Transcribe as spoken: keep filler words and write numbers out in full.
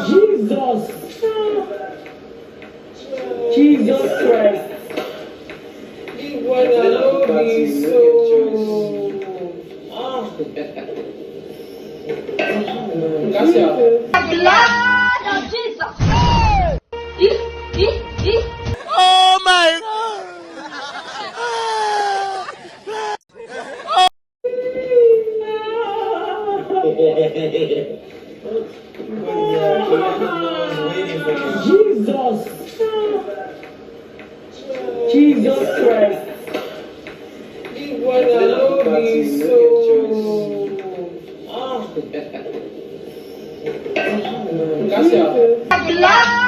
Jesus. Jesus Christ. This one I love you so. Ah. That's it. The blood of Jesus. Oh my God. Jesus. Jesus Christ. This one I love you so. Ah. That's it.